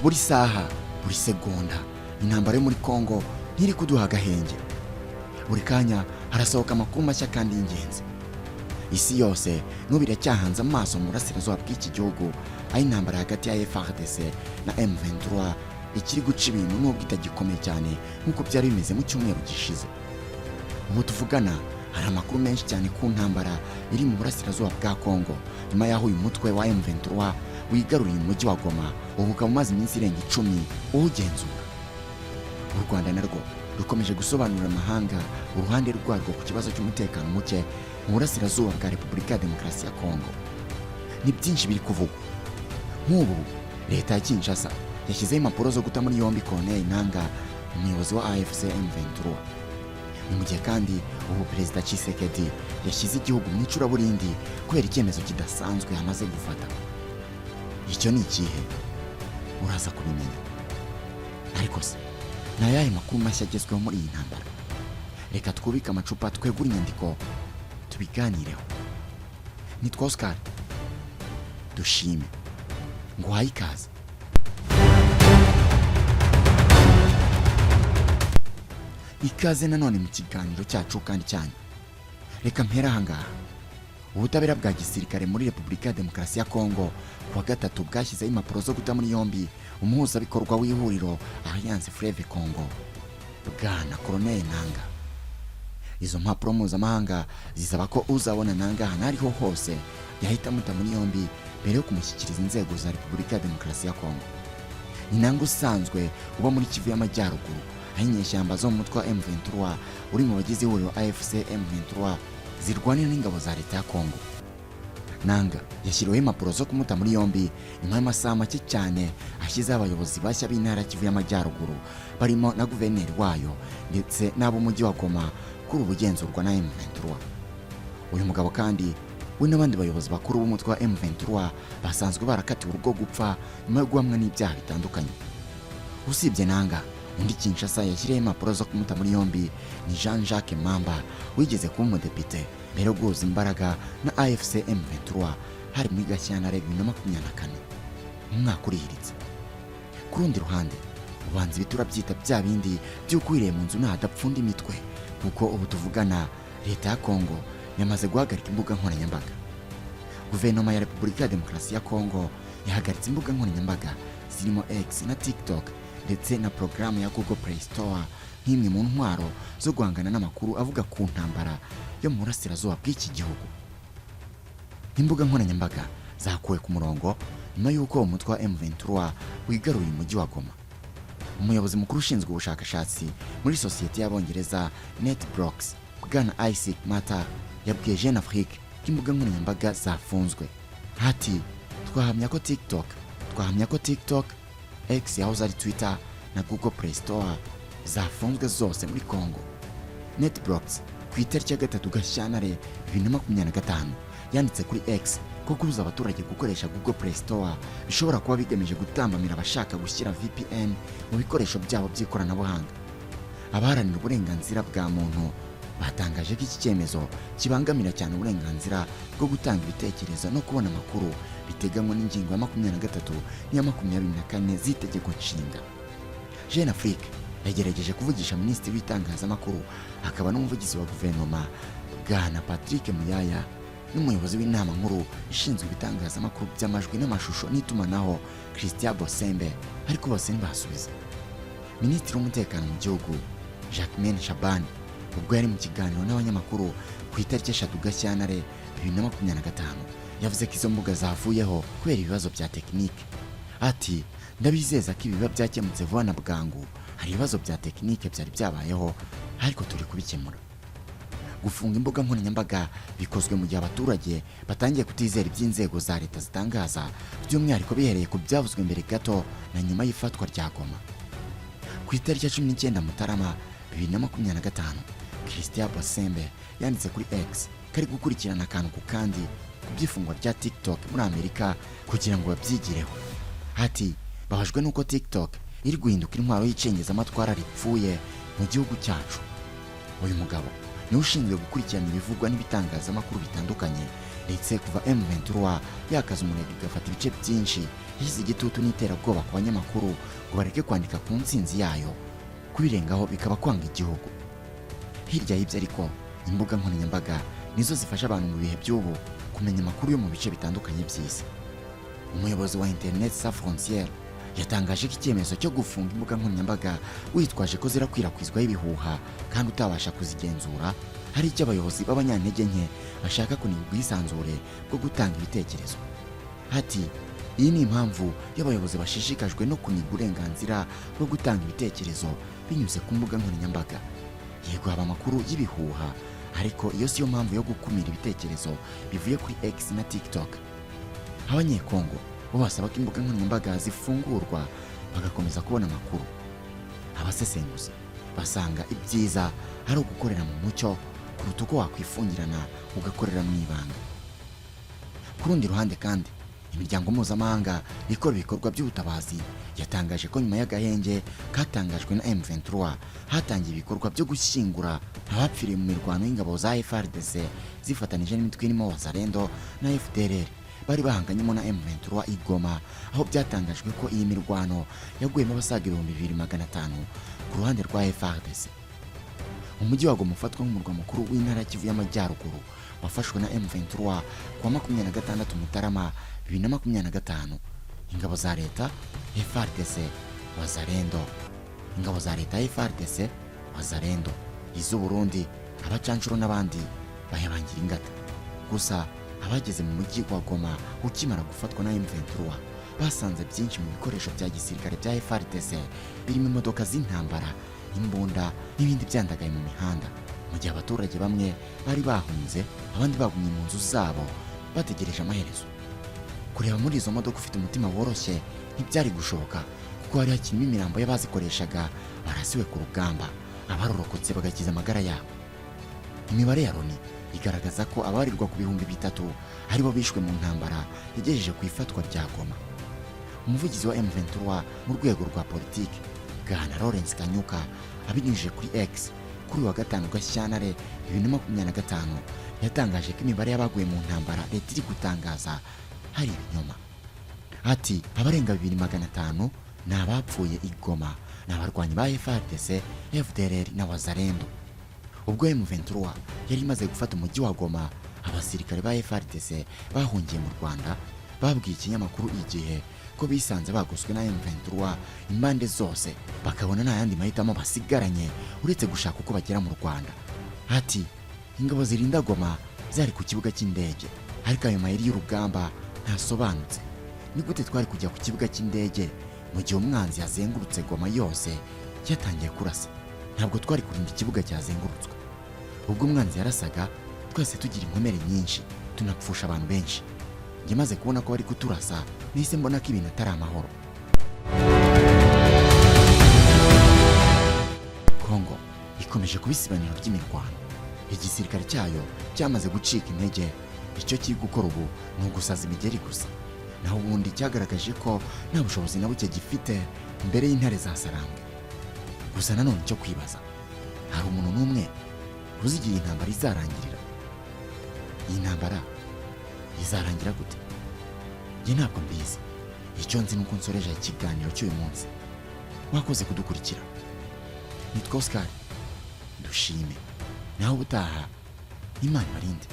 Buri saha, buri segonda, intambara yo muri Kongo ntiri kuduha agahenge. Buri kanya harasohoka amakuru mashya kandi y'ingenzi. Isi yose n'ubu iracyahanze amaso mu burasirazuba bw'iki gihugu, aho intambara hagati ya FARDC na M23 ikiri guca ibintu, nubwo itagikomeye cyane nk'uko byari bimeze mu cyumweru gishize. Ubu tuvugana hari amakuru menshi cyane ku ntambara iri mu burasirazuba bwa Kongo, nyuma y'aho uyu mutwe wa M23 wigaruriye umujyi wa Goma, ubu ukaba umaze iminsi irenga 10 uwugenzura. U Rwanda narwo rukomeje gusobanurira amahanga uruhande rwarwo ku kibazo cy'umutekano muke mu burasirazuba bwa Repubulika ya Demokarasi ya Kongo. Ni byinshi biri kuvugwa. Nk'ubu leta ya Kinshasa yashyizeho impapuro zo guta muri yombi Corneille Nanga, umuyobozi wa AFC M23. Ni mu gihe kandi ubu Perezida Tshisekedi yashyize igihugu mu icuraburindi kubera icyemezo kidasanzwe yamaze gufata. Icyo ni ikihe? Uraza kubimenya. Ariko se ni ayahe makuru mashya agezweho muri iyi ntambara? Reka twubike amacupa, twegure inyandiko, tubiganireho. Nitwa Oscar Dushime, nguhaye ikaze. Ikaze nanone mu kiganiro cyacu kandi cyanyu. Reka mpere ahangaha. Ubutabera bwa gisirikare muri Repubulika ya Demokarasi ya Kongo kuwa gatatu bwashyizeho impapuro zo guta muri yombi umuhuzabikorwa w'ihuriro Alliance Fleuve Congo, Bwana Corneille Nanga. Izo mpapuro mpuzamahanga zisaba ko uzabona Nanga ahantu ariho hose yahita amuta muri yombi mbere yo kumushyikiriza inzego za Repubulika ya Demokarasi ya Kongo. Ni Nanga usanzwe uba muri Kivu y'Amajyaruguru, aho inyeshyamba zo mu mutwe wa M23 uri mu bagize ihuriro AFC M23 zirwanira n'ingabo za leta ya Kongo. Nanga yashyiriweho impapuro zo kumuta muri yombi nyuma y'amasaha make cyane ashyizeho abayobozi bashya b'intara ya Kivu y'Amajyaruguru, barimo na guverineri wayo ndetse n'ab'umujyi wa Goma kuri ubu ugenzurwa na M23. Uyu mugabo kandi we n'abandi bayobozi bakuru b'umutwe wa M23 basanzwe barakatiwe urwo gupfa nyuma yo guhamwa n'ibyaha bitandukanye. Usibye Nanga, undi Kinshasa yashyiriyeho impapuro zo kumuta muri yombi ni Jean Jacques Mamba, wigeze kuba umudepite mbere yo guhuza imbaraga na AFC M23, hari muri Gashyantare 2024, umwaka urihiritse. Ku rundi ruhande, ubanza ibiti urabyita bya bindi by'ukwiriye mu nzu ntadapfunda imitwe, kuko ubu tuvugana leta ya Kongo yamaze guhagarika imbuga nkoranyambaga. Guverinoma ya Repubulika ya Demokarasi ya Kongo yahagaritse imbuga nkoranyambaga zirimo X na TikTok ndetse na porogaramu ya Google Play Store, nk'imwe mu ntwaro zo guhangana n'amakuru avuga ku ntambara yo mu burasirazuba bw'iki gihugu. Imbuga nkoranyambaga zakuwe ku murongo nyuma y'uko umutwe wa M23 wigaruriye umujyi wa Goma. Umuyobozi mukuru ushinzwe ubushakashatsi muri sosiyete y'Abongereza NetBlocks, Bwana Isaac Mata, yabwiye Jeune Afrique ko imbuga nkoranyambaga zafunzwe. Ati: "Twahamya ko TikTok, X yahoze ari Twitter na Google Play Store zafunzwe zose muri Congo." NetBlocks ku itariki ya 3 Gashyantare 2025 yanditse kuri X ko kubuza abaturage gukoresha Google Play Store bishobora kuba bigamije gutambamira abashaka gushyira VPN mu bikoresho byabo by'ikoranabuhanga. Abaharanira uburenganzira bwa muntu batangaje ko iki cyemezo kibangamira cyane uburenganzira bwo gutanga ibitekerezo no kubona amakuru biteganywa n'ingingo ya 23 n'iya 24 z'itegeko nshinga. Jeune Afrique yagerageje kuvugisha minisitiri w'itangazamakuru akaba n'umuvugizi wa guverinoma, Bwana Patrick Muyaya, n'umuyobozi w'inama nkuru ishinzwe ibitangazamakuru by'amajwi n'amashusho n'itumanaho, Christian Bosembe, ariko bose ntibasubiza. Minisitiri w'umutekano mu gihugu, Jacquemain Shabani, ubwo yari mu kiganiro n'abanyamakuru ku itariki 3 Gashyantare 2025, yavuze ko izo mbuga zavuyeho kubera ibibazo bya tekinike. Ati: "Ndabizeza ko ibiba byakemutse vuba na bwangu. Hari ibibazo bya tekinike byari byabayeho, ariko turi kubikemura." Gufunga imbuga nkoranyambaga bikozwe mu gihe abaturage batangiye kutizera iby'inzego za leta zitangaza, by'umwihariko bihereye ku byavuzwe mbere gato na nyuma y'ifatwa rya Goma. Ku itariki ya 19 Mutarama 2025, Christian Bosembe yanditse kuri X ko ari gukurikirana akantu ku kandi ku by'ifungwa rya TikTok muri Amerika kugira ngo babyigireho. Ati: "Babajwe n'uko TikTok iri guhinduka intwaro y'icengezamatwara ripfuye mu gihugu cyacu." Uyu mugabo niwe ushinzwe gukurikirana ibivugwa n'ibitangazamakuru bitandukanye Ndetse kuva M23 yakaza umurego igafata ibice byinshi, yashyize igitutu n'iterabwoba ku banyamakuru ngo bareke kwandika ku ntsinzi yayo, kubirengaho bikaba kwanga igihugu. Hirya y'ibyo ariko, imbuga nkoranyambaga nizo zifasha abantu mu bihe by'ubu kumenya amakuru yo mu bice bitandukanye by'isi. Umuyobozi wa Internet Sans Frontières yatangaje ko icyemezo cyo gufunga imbuga nkoranyambaga witwaje ko zirakwirakwizwaho ibihuha kandi utabasha kuzigenzura hari icyo abayobozi b'abanyantege nke bashaka kuniga ubwisanzure bwo gutanga ibitekerezo. Ati: "Iyi ni impamvu y'abayobozi bashishikajwe no kuniga uburenganzira bwo gutanga ibitekerezo binyuze ku mbuga nkoranyambaga. Yego, haba amakuru y'ibihuha, ariko iyo siyo mpamvu yo gukumira ibitekerezo bivuye kuri X na TikTok." Abanyekongo bo basaba ko imbuga nkoranyambaga zifungurwa bagakomeza kubona amakuru. Abasesenguzi basanga ibyiza ari ugukorera mu mucyo kuruta uko wakwifungirana ugakorera mu ibanga. Ku rundi ruhande kandi, imiryango mpuzamahanga ikora ibikorwa by'ubutabazi yatangaje ko nyuma y'agahenge katangajwe na M23 hatangiye ibikorwa byo gushyingura abapfiriye mu mirwano y'ingabo za FARDC zifatanije n'imitwe irimo Wazalendo na FDLR bari bahanganyemo na M23 i Goma, aho byatangajwe ko iyi mirwano yaguyemo abasaga 2500 ku ruhande rwa FARDC. Umujyi wa Goma ufatwa nk'umurwa mukuru w'intara ya Kivu y'Amajyaruguru wafashwe na M23 kuwa 26 Mutarama 2025. Ingabo za leta, FARDC, Wazalendo, ingabo za leta, FARDC, Wazalendo, iz'u Burundi, abacanshuro n'abandi bayabangira ingata. Gusa abageze mu mujyi wa Goma ukimara gufatwa na M23 basanze byinshi mu bikoresho bya gisirikare bya FARDC birimo imodoka z'intambara, imbunda n'ibindi byandagaye mu mihanda, mu gihe abaturage bamwe bari bahunze, abandi bagumye mu nzu zabo bategereje amaherezo. Kureba muri izo modoka ufite umutima woroshye ntibyari gushoboka, kuko hari hakirimo imirambo y'abazikoreshaga barasiwe ku rugamba, abarorokotse bagakiza amagara yabo. Imibare ya Loni igaragaza ko abarirwa ku 3000 aribo bishwe mu ntambara yagejeje ku ifatwa rya Goma. Umuvugizi wa M23 mu rwego rwa politiki, Bwana Lawrence Kanyuka, abinyujije kuri X kuri uyu wa gatanu Gashyantare 2025, yatangaje ko imibare y'abaguye mu ntambara leta iri gutangaza hari ibinyoma. Ati: "Abarenga 2500 ni abapfuye i Goma, ni abarwanyi ba FARDC, FDLR na Wazalendo." Ubwo M23 yari imaze gufata umujyi wa Goma, abasirikare ba FARDC bahungiye mu Rwanda babwiye ikinyamakuru Igihe ko bisanze bagoswe na M23 impande zose, bakabona nta yandi mahitamo basigaranye uretse gushaka uko bagera mu Rwanda. Ati: "Ingabo zirinda Goma zari ku kibuga cy'indege, ariko ayo mayeri y'urugamba ntasobanutse. Ni gute twari kujya ku kibuga cy'indege mu gihe umwanzi yazengurutse Goma yose, yatangiye kurasa? Ntabwo twari kurinda ikibuga cyazengurutswe. Ubwo umwanzi yarasaga, twese tugira inkomere nyinshi, tunapfusha abantu benshi. Njye maze kubona ko bari kuturasa, nahise mbona ko ibintu atari amahoro." Kongo ikomeje kuba isibaniro ry'imirwano. Igisirikare cyayo cyamaze gucika intege. Icyo kiri gukora ubu ni ugusaza imigeri gusa, naho ubundi cyagaragaje ko nta bushobozi na buke gifite imbere y'intare za Sarambwe. Gusa nanone icyo kwibaza, hari umuntu n'umwe uzi igihe iyi ntambara izarangirira? Iyi ntambara izarangira gute? Njye ntabwo mbizi. Icyo nzi ni uko nsoreje ikiganiro cy'uyu munsi. Wakoze kudukurikira. Nitwa Oscar Dushime. Naho ubutaha, Imana ibarinde.